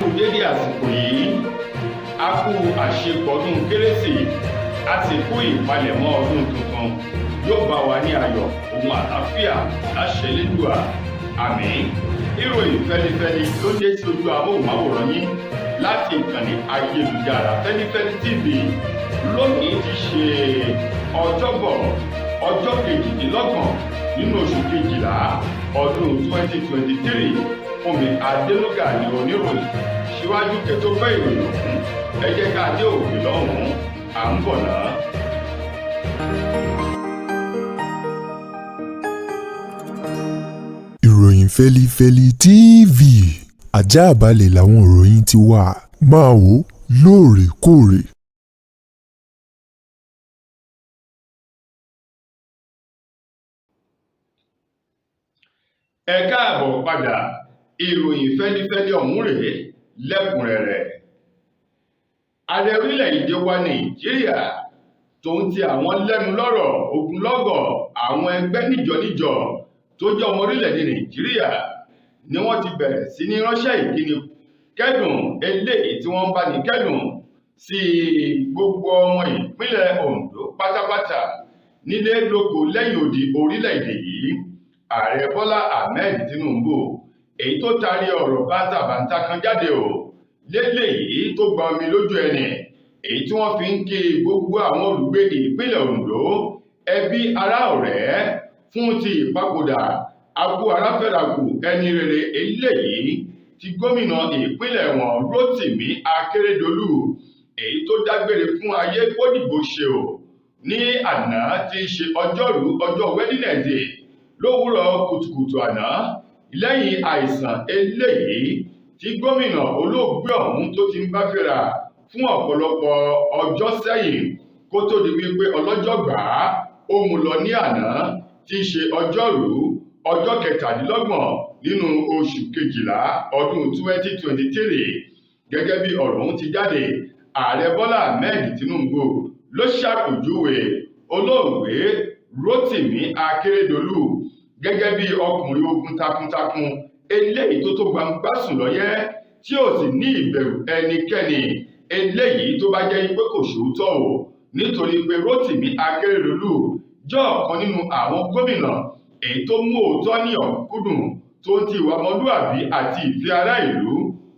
Kú dédé àsìkò yìí, a kú àṣepọ̀dún Kérésì, a sì kú ìpalẹ̀mọ́ ọdún tuntun. Yóò bá wa ní ayọ̀ òun àlàáfíà láṣẹ Elédùà, àmín. Ìròyìn fẹlifẹli ló dé sí ojú amóhùnmáwòrán yín láti ìkànnì ayélujára Fẹlifẹli TV. Lónìí ti ṣe Ọjọ́bọ̀, ọjọ́ 28 nínú oṣù kejìlá ọdún 2023. Fúnmi Adélúgà ní oníròyìn. Síwájú kẹtó fẹ́ ìròyìn ọ̀hún, ẹ jẹ́ ká dé òkè lọ́hùn-ún, à ń bọ̀ náà. Ìròyìn Fẹ́lifẹ́li TV, àjààbálẹ̀ làwọn ìròyìn ti wà, máa wò ó lóòrèkóòrè. Ẹ káàbọ̀ padà, ìròyìn fẹ́lifẹ́li ọ̀hún rèé lẹ́kùnrẹ́rẹ́. Ààrẹ orílẹ̀-èdè wa Nàìjíríà tòun ti àwọn lẹ́nu lọ́rọ̀ ogunlọ́gọ̀ àwọn ẹgbẹ́ níjọ níjọ tó jẹ́ ọmọ orílẹ̀-èdè Nàìjíríà ni wọ́n ti bẹ̀rẹ̀ sí ní ránṣẹ́ ìkíni kẹ́dùn eléyìí tí wọ́n ń bá ní kẹ́dùn sí gbogbo ọmọ ìpínlẹ̀ Ondo pátápátá nílé lóko lẹ́yìn odi orílẹ̀-èdè yìí. Ààrẹ Bọ́lá Ahmed Tinubu, èyí tó taari ọ̀rọ̀ bántabànta kan jáde o léléyìí tó gba omi lójú ẹni, èyí tí wọ́n fi ń kí gbogbo àwọn olùgbé ìpínlẹ̀ Ondo, ẹbí, ará, ọ̀rẹ́ fún ti ìpapòdà akú aráfẹ́rakù ẹni rere eléyìí tí gómìnà ìpínlẹ̀ wọn Rotimi Akeredolu, èyí tó dágbére fún ayé kódìgbò ṣe o ní àná tí í ṣe ọjọ́rú ọjọ́ Wẹ́dínẹ̀dẹ̀ lówùúrọ̀ kùtùkùtù àná, lẹ́yìn àìsàn eléyìí tí gómìnà olóògbé ọ̀hún tó ti ń bá fínra fún ọ̀pọ̀lọpọ̀ ọjọ́ sẹ́yìn kó tó di wípé ọlọ́jọ́ gbà á ó mú lọ ní àná tí í ṣe ọjọ́rú ọjọ́ 27 nínú oṣù kejìlá ọdún 2023. Gẹ́gẹ́ bí ọ̀rọ̀ ọ̀hún ti jáde, Ààrẹ Bọ́lá Ahmed Tinubu ló ṣàpèjúwe olóògbé Rotimi Akeredolu gẹ́gẹ́ bí ọkùnrin ogun takuntakun eléyìí tó tó gbangba sùn lọ́yẹ́, tí ò sì ní ìbẹ̀rù ẹnikẹ́ni eléyìí tó bá jẹ́ pé kò ṣòótọ́ o, nítorí pé Rotimi Akeredolu jẹ́ ọ̀kan nínú àwọn gómìnà èyí tó mú òótọ́ ní ọ̀kúnkúndùn tó ń ti ìwà ọmọlúàbí àti ìfẹ́ ará ìlú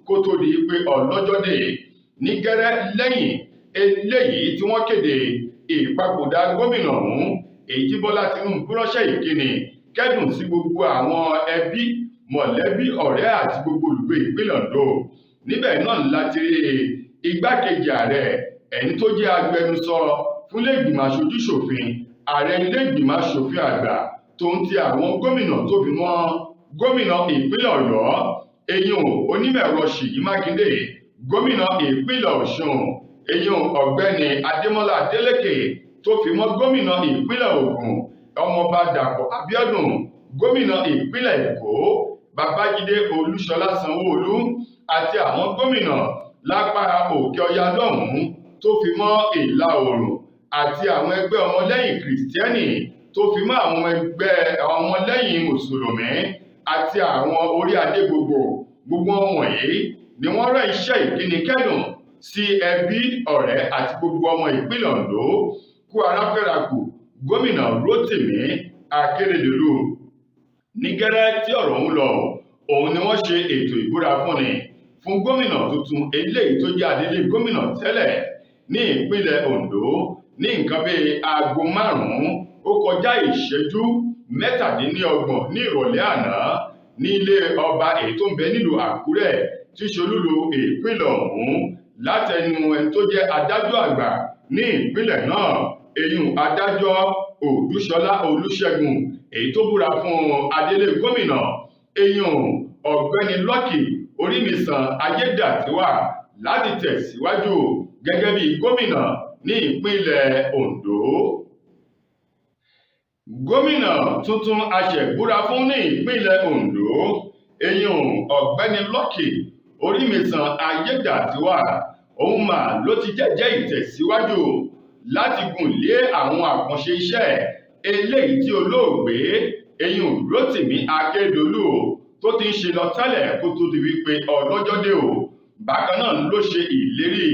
kó tó di pé ọlọ́jọ́ dé. Ní gẹ́rẹ́ lẹ́yìn eléyìí tí wọ́n kéde ìpapòdà gómìnà ọ̀hún, èyí tí Bọ́lá Tinubu ránṣẹ́ ìkíni kẹ́dùn sí gbogbo àwọn ẹbí, mọ̀lẹ́bí, ọ̀rẹ́ àti gbogbo olùgbé ìpínlẹ̀ Ondo. Níbẹ̀ náà láti rí igbákejì ààrẹ, ẹni tó jẹ́ agbẹnusọ fún ilé ìgbìmọ̀ aṣojú-ṣòfin, ààrẹ ilé ìgbìmọ̀ aṣòfin àgbà, tó ń ti àwọn gómìnà tó fi mọ́ gómìnà ìpínlẹ̀ Ọ̀yọ́ eyín onímọ̀-ẹ̀rọ Ṣèyí Mákindé, gómìnà ìpínlẹ̀ Ọ̀ṣun eyín ọ̀gbẹ́ni Adémọ́lá Adélékè, tó fi mọ́ gómìnà ìpínlẹ̀ Ògùn ọmọọba Dàpọ̀ Abíọ́dún, gómìnà ìpínlẹ̀ Èkó Babájídé Olúṣọlá Sanwó-Olú àti àwọn gómìnà lápá òkè ọya lọ́hùn-ún tó fi mọ́ ìlà oòrùn, àti àwọn ẹgbẹ́ ọmọlẹ́yìn Kìrìsìtẹ́nì tó fi mọ́ àwọn ẹgbẹ́ ọmọlẹ́yìn Mùsùlùmí àti àwọn orí adé gbogbo. Gbogbo wọ̀nyí ni wọ́n rán iṣẹ́ ìkíni kẹ́dùn sí ẹbí, ọ̀rẹ́ àti gbogbo ọmọ ìpínlẹ̀ Ondo kú aráfẹ́rakù gómìnà Rotimi Akeredolu. Ní gẹ́rẹ́ tí ọ̀rọ̀ ń lọ, òun ni wọ́n ṣe ètò ìbúra fúnni fún gómìnà tuntun eléyìí tó jẹ́ adelé gómìnà tẹ́lẹ̀ ní ìpínlẹ̀ Ondo ní nǹkan bíi aago 5 ó kọjá ìṣẹ́jú 37 ní ìrọ̀lẹ́ àná ní ilé ọba èyí tó ń bẹ nílùú Àkúrẹ́ tí ṣolúlu ìpínlẹ̀ ọ̀hún, látẹnu ẹni tó jẹ́ adájọ́ àgbà ní ìpínlẹ̀ náà, eyín adájọ́ Òdúṣọlá Olúṣẹ́gun, èyí tó búra fún adelé gómìnà eyín ọ̀gbẹ́ni Lucky Orímisan Ayédàtiwà láti tẹ̀síwájú gẹ́gẹ́ bí gómìnà ní ìpínlẹ̀ Ondo. Gómìnà tuntun aṣẹ̀búra fún ní ìpínlẹ̀ Ondo eyín ọ̀gbẹ́ni Lucky Orímisan Ayédàtiwà òun mà ló ti jẹ́jẹ́ ìtẹ̀síwájú láti gùn lé àwọn àkànṣe iṣẹ́ eléyìí tí olóògbé eyín Rotimi Akeredolu tó ti ń ṣe lọ tẹ́lẹ̀ kó tó di wípé ọlọ́jọ́ dé o. Bákan náà ló ṣe ìlérí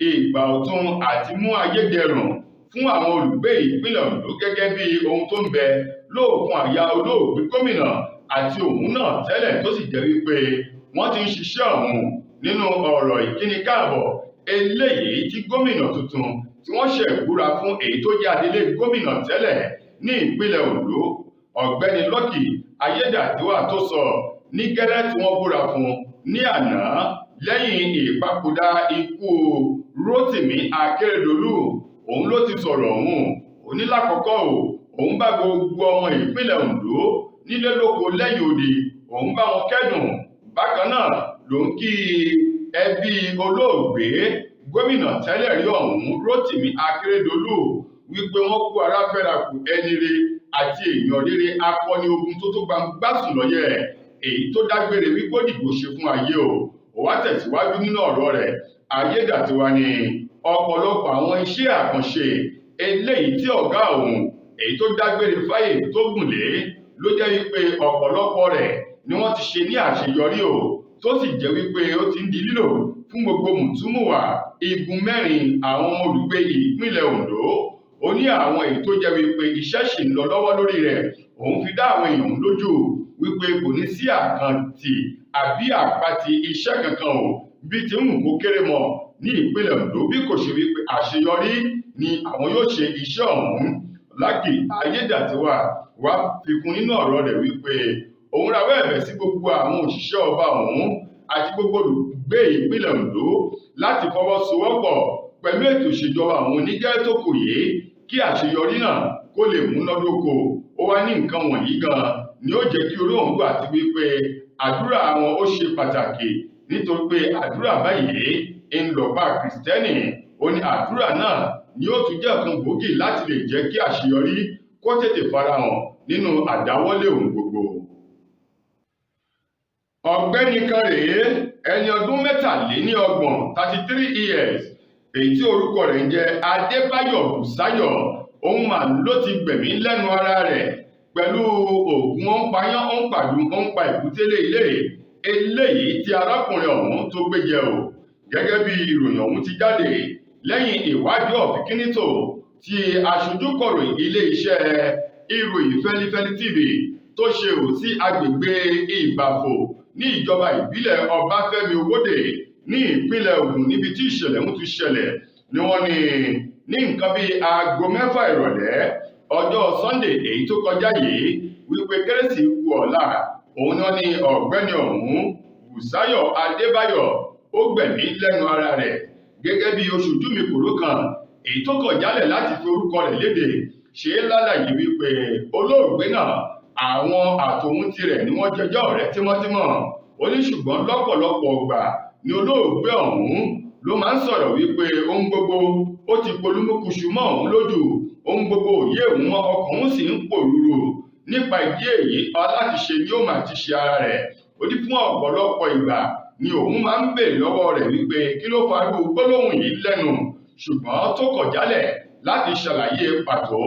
ìgbà ọ̀tun àti mú ayé dẹrùn fún àwọn olùgbé ìpínlẹ̀ Ondo gẹ́gẹ́ bí ohun tó ń bẹ lóòkun àyà olóògbé gómìnà àti òun náà tẹ́lẹ̀, tó sì jẹ́ wípé wọ́n ti ń ṣiṣẹ́ ọ̀hún. Nínú ọ̀rọ̀ ìkíni káàbọ̀ eléyìí tí gómìnà tuntun tí wọ́n ṣe ìbúra fún, èyí tó jẹ́ adelé gómìnà tẹ́lẹ̀ ní ìpínlẹ̀ Ondo, ọ̀gbẹ́ni Lucky Ayédàtiwà, tó sọ ní gẹ́rẹ́ tí wọ́n búra fún ní àná lẹ́yìn ìpapòdà ikú Rótìmí Akérédolú, òun ló ti sọ̀rọ̀ ọ̀hún. Onílàkọ́kọ́ o, òun bá gbogbo ọmọ ìpínlẹ̀ Ondo nílé lóko lẹ́yìn odi, òun bá wọn kẹ́dùn. Bákan náà ló ń kí ẹbí olóògbé gómìnà tẹ́lẹ̀ rí ọ̀hún Rótìmí Akérédolú wípé wọ́n kú ara fẹ́ra kù, ẹni re àti èèyàn rere, akọni ogun tó tó gbangba sùn lọ́yẹ̀, èyí tó dágbére wípé ó dìbò ṣe fún ayé o. Ó wá tẹ̀síwájú nínú ọ̀rọ̀ rẹ̀. Ayédàtiwa ni ọ̀pọ̀lọpọ̀ àwọn iṣẹ́ àkànṣe eléyìí tí ọ̀gá òun èyí tó dágbére fáyè tó gùn lé ló jẹ́ wípé ọ̀pọ̀lọpọ̀ rẹ̀ ni wọ́n ti ṣe ní àṣeyọrí o, tó sì jẹ́ wípé ó ti ń di lílò fún gbogbo mùtúmùwà igun mẹ́rin àwọn olùgbé ìpínlẹ̀ Ondo. Ó ní àwọn èyí tó jẹ́ wípé iṣẹ́ ṣì ń lọ lọ́wọ́ lórí rẹ̀, òun fi dá àwọn èèyàn lójú wípé kò ní sí àkàntì àbí àpatì iṣẹ́ kankan o, bí ti ń kó kéré mọ́ ní ìpínlẹ̀ Ondo, bí kò ṣe wípé àṣeyọrí ni àwọn yóò ṣe iṣẹ́ ọ̀hún. Lucky Ayédàtiwà wá fikún nínú ọ̀rọ̀ rẹ̀ wípé òun rawọ́ ẹ̀bẹ̀ sí gbogbo àwọn òṣìṣẹ́ ọba ọ̀hún àti gbogbo olùgbé ìpínlẹ̀ Ondo láti fọwọ́sowọ́pọ̀ pẹ̀lú ètò ìṣèjọba àwọn oníjẹ́ tó kù yìí kí àṣeyọrí náà kó lè múnádóko. Ó wá ní nǹkan wọ̀nyí gan ni ó jẹ́ kí orí òun gbà àti wípé àdúrà àwọn ó ṣe pàtàkì, nítorí pé àdúrà báyìí ń lọ̀pá Kìrìsìtẹ́nì. Ó ní àdúrà náà ni ó tún jẹ́ ọ̀kan gbòógì láti lè jẹ́ kí àṣeyọrí kó tètè farahàn nínú àdáwọ́lé òun gbogbo. Ọ̀gbẹ́ni kan rèé, ẹni ọdún 33, 33 years, èyí tí orúkọ rẹ̀ ń jẹ́ Adébáyọ̀ Bùsáyọ̀, òun mà ló ti gbẹ̀mí lẹ́nu ara rẹ̀ pẹ̀lú oògùn òǹpayán òǹpàdùn òǹpa ìkútélé ilé eléyìí tí arákùnrin ọ̀hún tó gbé jẹ o. Gẹ́gẹ́ bí ìròyìn ọ̀hún ti jáde lẹ́yìn ìwádìí ọ̀fínkínítò tí aṣojúkọ̀ròyìn ilé-iṣẹ́ ìròyìn Fẹ́lifẹ́li TV tó ṣe ò sí agbègbè Ìbàfò ní ìjọba ìbílẹ̀ Ọbáfẹ́mi Owódé ní ìpínlẹ̀ Ògùn níbi tí ìṣẹ̀lẹ̀ ń ti ṣẹlẹ̀, ni wọ́n ní nǹkan bíi 6:00 ìrọ̀lẹ́ ọjọ́ Sunday èyí tó kọjá yìí, wípé kérésì kú ọ̀la, òun náà ní ọ̀gbẹ́ni ọ̀hún Bùsáyọ̀ Adébáyọ̀ ó gbẹ̀mí lẹ́nu ara rẹ̀. Gẹ́gẹ́ bí oṣojú mi kòró kan èyí tó kọ̀ jálẹ̀ láti fi orúkọ rẹ̀ léde ṣe é lálàyé wípé olóògbé náà àwọn àtòun tirẹ̀ ni wọ́n jẹjọ́ ọ̀rẹ́ tímọ́tímọ́. Ó ní ṣùgbọ́n lọ́pọ̀lọpọ̀ ọgbà ni olóògbé ọ̀hún ló máa ń sọ̀rọ̀ wípé ohun gbogbo ó ti polúmúkuṣu mọ́ òun lójú, ohun gbogbo òye òun mọ́, ọkàn òun sì ń pòrúurú. Nípa ìdí èyí, alátiṣe ni ó máa ti ṣe ara rẹ̀. Ó ní fún ọ̀pọ̀lọpọ̀ ìgbà ni òun máa ń béèrè lọ́wọ́ rẹ̀ wípé kí ló farú gbólóhùn yìí lẹ́nu, ṣùgbọ́n tó kọ̀ jálẹ̀ láti ṣàlàyé pàtó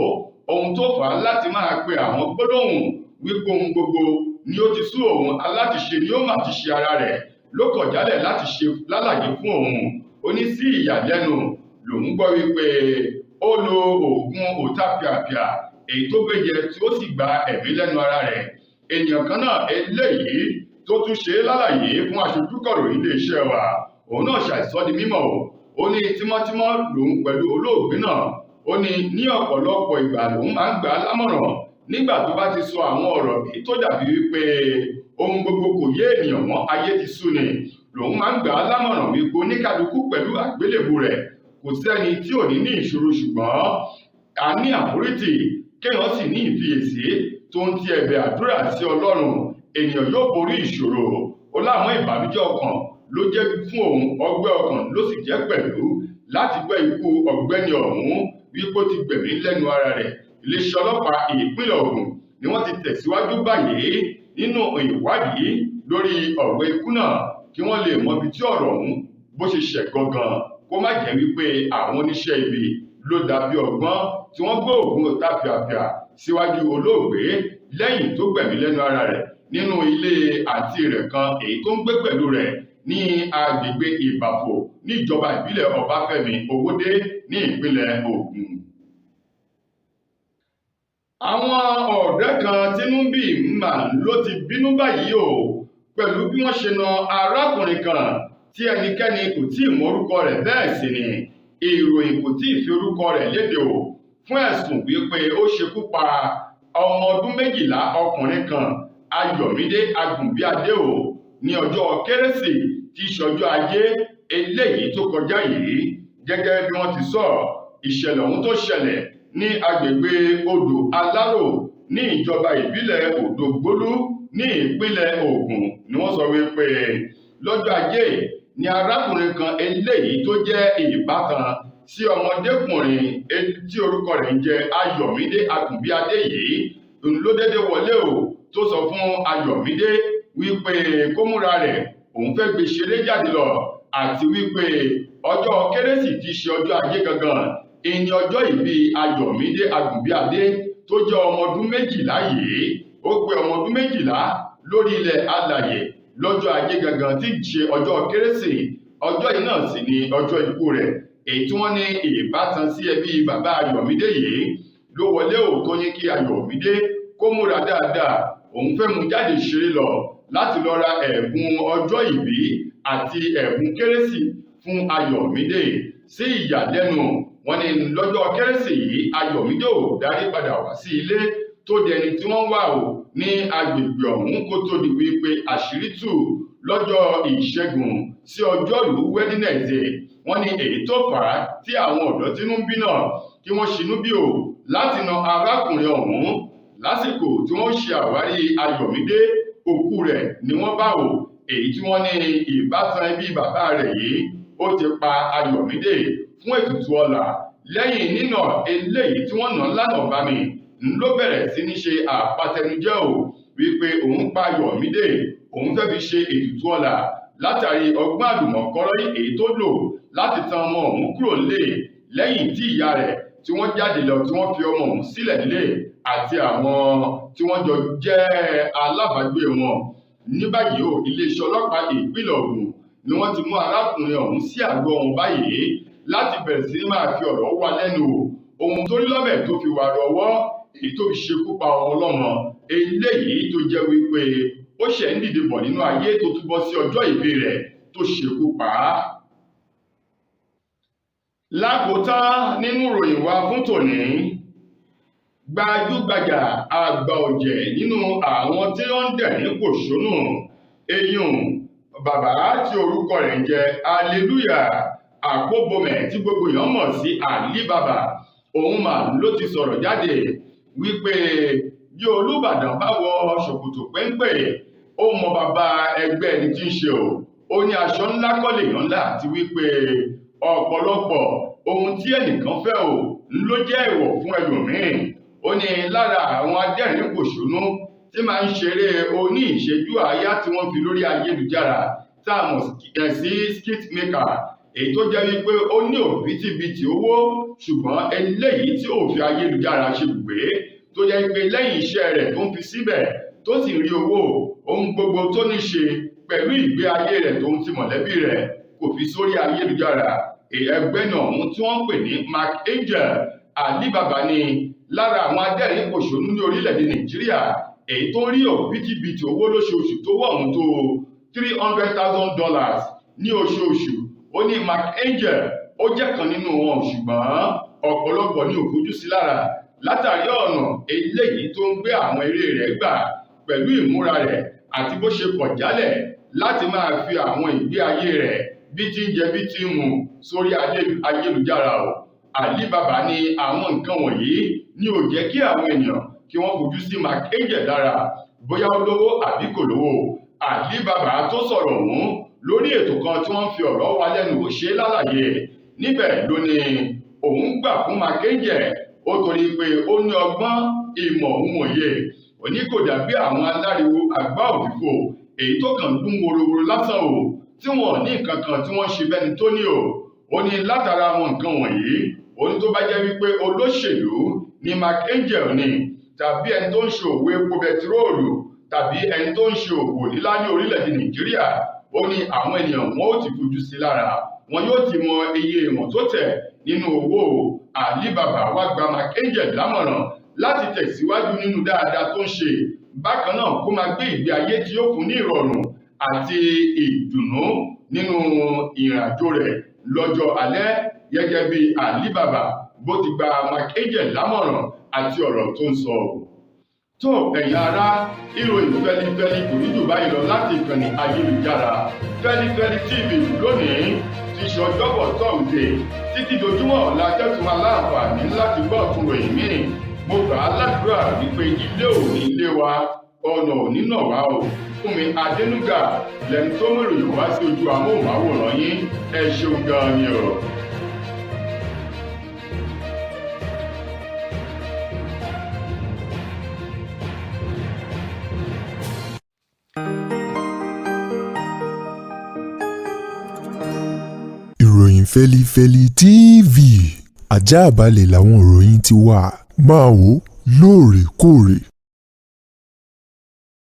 ohun tó fà á láti máa pe àwọn gbólóhùn wípé ohun gbogbo ni ó ti sú òun, alátiṣe ni ó máa ti ṣe ara rẹ̀, ló kọ̀ jálẹ̀ láti ṣe lálàyé fún òun. Ó ní sí ìyàlẹ́nu lòun gbọ́ wípé ó lo oògùn òtàpìàpìà èyí tó gbéjẹ tí ó sì gba ẹ̀mí lẹ́nu ara rẹ̀. Ènìyàn kan náà eléyìí tó tún ṣe lálàyé fún aṣojúkọ̀ròyìn iléeṣẹ́ wa, òun náà ṣàìsọ di mímọ̀ o. Ó ní tímọ́tímọ́ lòun pẹ̀lú olóògbé náà. Ó ní ní ọ̀pọ̀lọpọ̀ ìgbà lòun máa ń gbà á lámọ̀ràn nígbà tó bá ti sọ àwọn ọ̀rọ̀ èyí tó dàbí wípé ohun gbogbo kò yé ènìyàn mọ́, ayé ti sú ni. Lòun máa ń gbà á lámọ̀ràn wípé oníkálukú pẹ̀lú àgbélébù rẹ̀, kò sẹ́ni tí ò ní ní ìṣòro, ṣùgbọ́n a ní àforítì kéèyàn sì ní ìfiyèsí tó ń ti ẹ̀bẹ̀ àdúrà sí Ọlọ́run, ènìyàn yóò borí ìṣòro. Ó láwọn ìbànújẹ́ ọkàn ló jẹ́ fún òun, ọgbẹ́ ọkàn ló sì jẹ́ pẹ̀lú láti gbọ́ ikú ọ̀gbẹ́ni ọ̀hún wípé ó ti gbẹ̀mí lẹ́nu ara rẹ̀. Iléeṣẹ́ ọlọ́pàá ìpínlẹ̀ Ògùn ni wọ́n ti tẹ̀síwájú báyìí nínú ìwádìí lórí ọ̀rọ̀ ikú náà kí wọ́n lè mọ ibi tí ọ̀rọ̀ ọ̀hún bó ṣe ṣẹ̀ gangan, kó má jẹ́ wípé àwọn oníṣẹ́ ibi ló dàbí ọgbọ́n tí wọ́n gbé òògùn òtàpìàpìà síwájú olóògbé lẹ́yìn tó gbẹ̀mí lẹ́nu ara rẹ̀ nínú ilé àǹtí rẹ̀ kan èyí tó ń gbé pẹ̀lú rẹ̀ ní agbègbè Ìbàfò níjọba ìbílẹ̀ Ọbáfẹ́mi Owódé ní ìpínlẹ̀ Ògùn. Àwọn ọ̀dọ́ kan tínú ń bí mà ló ti bínú báyìí o pẹ̀lú bí wọ́n ṣe na arákùnrin kan tí ẹnikẹ́ni kò tí ì mọrúkọ rẹ̀, bẹ́ẹ̀ sì ni ìròyìn kò tí ì fi orúkọ rẹ̀ léde o, fún ẹ̀sùn wípé ó ṣekú pa ọmọ ọdún 12 ọkùnrin kan Ayọ̀mídé Agùnbíadé o ní ọjọ́ Kérésì tí í ṣọjọ́ Ajé eléyìí tó kọjá yìí. Gẹ́gẹ́ bí wọ́n ti sọ, ìṣẹ̀lẹ̀ ọ̀hún tó ṣẹlẹ̀ ní agbègbè Odò Alárò ní ìjọba ìbílẹ̀ Òdògbólú ní ìpínlẹ̀ Ògùn ni wọ́n sọ wípé lọ́jọ́ Ajé ni arákùnrin kan eléyìí tó jẹ́ ìbátan sí ọmọdékùnrin tí orúkọ rẹ̀ ń jẹ́ Ayọ̀mídé Agùnbíadé yìí ló dédé wọlé o, tó sọ fún Ayọ̀mídé wípé kó múra rẹ̀, òun fẹ́ gbé ṣeré jáde lọ, àti wípé ọjọ́ Kérésì ti ṣe ọjọ́ Ajé gangan ìní ọjọ́ ìbí Ayọ̀mídé Agùnbíadé tó jẹ́ ọmọ ọdún 12 yìí. Ó pé ọmọ ọdún 12 lórí ilẹ̀ alàyè lọ́jọ́ Ajé gangan tí í ṣe ọjọ́ Kérésì. Ọjọ́ yìí náà sì ni ọjọ́ ikú rẹ̀, èyí tí wọ́n ní ìbátan sí ẹbí bàbá Ayọ̀mídé yìí ló wọlé ò tó ní kí Ayọ̀mídé kó múra dáadáa, òun fẹ́ mú jáde ṣeré lọ láti lọ ra ẹ̀bùn ọjọ́ ìbí àti ẹ̀bùn Kérésì fún Ayọ̀mídé. Sí ìyàlẹ́nu, wọ́n ní lọ́jọ́ Kérésì yìí Ayọ̀mídé ò darí padà wá sí ilé tó dẹni tí wọ́n wà ó ní agbègbè ọ̀hún kó tó di wípé àṣírí tú lọ́jọ́ Ìṣẹ́gun sí ọjọ́rú Wednesday. Wọ́n ní èyí tó fà á tí àwọn ọ̀dọ́ tínú ń bí náà kí wọ́n ṣinú bí o láti na arákùnrin ọ̀hún. Lásìkò tí wọ́n ṣe àwárí Ayọ̀mídé, òkú rẹ̀ ni wọ́n bá o, èyí tí wọ́n ní ìbátan ẹbí bàbá rẹ̀ yìí ó ti pa Ayọ̀mídé fún ètùtù ọlà. Lẹ́yìn nínà eléyìí tí wọ́n nà lánàá bá mi ló bẹ̀rẹ̀ sí ní ṣe àpatẹnujẹ́ o wípé òun pa Ayọ̀mídé, òun fẹ́ fi ṣe ètùtù ọlà látàrí ọgbọ́n àlùmọ̀kọ́rọ́ èyí tó lò láti tan ọmọ òun kúrò nílé lẹ́yìn tí ìyá rẹ̀ tí wọ́n jáde lọ tí wọ́n fi ọmọ òun sílẹ̀ nílé àti àwọn tí wọ́n jọ jẹ́ alábàágbé wọn. Ní báyìí o, iléeṣẹ́ ọlọ́pàá ìpínlẹ̀ Ògùn ni wọ́n ti mú arákùnrin ọ̀hún sí àgọ́ wọn báyìí láti bẹ̀rẹ̀ sí máa fi ọ̀rọ̀ wá lẹ́nu o ohun tó rí lọ́bẹ̀ tó fi wà rọwọ́ èyí tó fi ṣekú pa ọmọ ọlọ́mọ eléyìí tó jẹ́ wípé ó ṣẹ̀ ń dìde bọ̀ nínú ayé tó túbọ̀ sí ọjọ́ ìbí rẹ̀ tó ṣekú pa á. Lákòótán nínú ìròyìn wa fún tòní, gbajúgbajà àgbà ọ̀jẹ̀ nínú àwọn tí ó ń dẹ̀rín pòṣónú eyín bàbá tí orúkọ rẹ̀ ń jẹ́ Hallelujah Àkóbọmẹ̀ tí gbogbo èèyàn mọ̀ sí Ali Baba, òun mà ló ti sọ̀rọ̀ jáde wípé bí Olúbàdàn bá wọ ṣòkòtò péńpé ó mọ bàbá ẹgbẹ́ ẹni tí ń ṣe o. Ó ní aṣọ ńlá kọ́ lèèyàn ńlá àti wípé ọ̀pọ̀lọpọ̀ ohun tí ẹnìkan fẹ́ o ló jẹ́ èèwọ̀ fún ẹlòmíín. Ó ní lára àwọn adẹ́rìn-pòṣónú tí máa ń ṣeré oní ìṣẹ́jú àáyá tí wọ́n fi lórí ayélujára tá a mọ̀ sí skit maker, èyí tó jẹ́ wípé ó ní òbítíbitì owó ṣùgbọ́n eléyìí tí ò fi ayélujára ṣe gbé, tó jẹ́ pé lẹ́yìn iṣẹ́ rẹ̀ tó ń fi síbẹ̀ tó sì rí owó ohun gbogbo tó ní ṣe pẹ̀lú ìgbé ayé rẹ̀ tó ń ti mọ̀lẹ́bí rẹ̀ kò fi sórí ayélujára. Ẹgbẹ́ náà ohun tí wọ́n ń pè ní Mark Angel Ali Baba ni lára àwọn adẹ́rìn-pòṣónú ní orílẹ̀-èdè Nàìjíríà èyí tó rí òbítíbitì owó lóṣooṣù tó wọ̀ ọ̀hún tó $300,000 ní oṣooṣù. Ó ní Mark Angel ó jẹ́ kan nínú wọn, ṣùgbọ́n ọ̀pọ̀lọpọ̀ ní ò fojú sí lára látàrí ọ̀nà eléyìí tó ń gbé àwọn eré rẹ̀ gbà pẹ̀lú ìmúra rẹ̀ àti bó ṣe kọ̀ jálẹ̀ láti máa fi àwọn ìgbé ayé rẹ̀ bí ti ń jẹ bí ti ń mu sórí ayélujára o. Ali Baba ní àwọn nǹkan wọ̀nyí ní ò jẹ́ kí àwọn èèyàn kí wọ́n fojú sí Mark Angel lára bóyá ó lówó àbí kò lówó. Ali Baba tó sọ̀rọ̀ ọ̀hún lórí ètò kan tí wọ́n fi ọ̀rọ̀ wa lẹ́nu wò ṣe lálàyé níbẹ̀ ló ní òun gbà fún Mark Angel ó torí pé ó ní ọgbọ́n ìmọ̀ òun òye, òní kò dàbí àwọn aláriwo àgbá òfìfo èyí tó kàn ń dún worowóró lásán o tí wọn ní nǹkan kan tí wọ́n ṣe bẹ́ni tó ní o. Ó ní látara àwọn nǹkan wọ̀nyí, ó ní tó bá jẹ́ wípé olóṣèlú ni Mark Angel ni tàbí ẹni tó ń ṣe òwò epo bẹtiróòlù tàbí ẹni tó ń ṣe òwò nílá ní orílẹ̀-èdè Nàìjíríà, Ó ní àwọn ènìyàn wọn ó ti fojú sí lára, wọn yóò ti mọ iye ìwọ̀n tó tẹ̀ nínú owó. Alibaba wá gba Mark Angel lámọ̀ràn láti tẹ̀síwájú nínú dáadáa tó ń ṣe, bákan náà kó máa gbé ìgbé ayé tí yóò fún ní ìrọ̀rùn àti ìdùnnú nínú ìrìnàjò rẹ̀ lọ́jọ́ alẹ́, gẹ́gẹ́ bí Alibaba bó ti gba Mark Angel lámọ̀ràn àti ọ̀rọ̀ tó ń sọ. Tó ẹ̀yin ará, ìròyìn fẹlifẹli kò ní jù báyìí lọ láti ìkànnì ayélujára Fẹlifẹli TV lónìí ti ṣe Ọjọ́bọ̀ Tọ́sídẹ̀ẹ́. Títí dojúmọ́ ọ̀la tẹ́tùn aláǹfààní láti gbọ́ ọ̀tún ròyìn míì, mo gbà á ládùúrà wípé ilé ò ní lé wa, ọ̀nà ò ní nà wá o. Fúnmi Adénúgà lẹni tó mú ìròyìn wá sí ojú amóhùnmáwòrán yín. Ẹ ṣeun gan-an ni o. Ìròyìn Fẹlifẹli TV, àjààbálẹ̀ làwọn ìròyìn ti wà. Máa wò lóòrèkóòrè.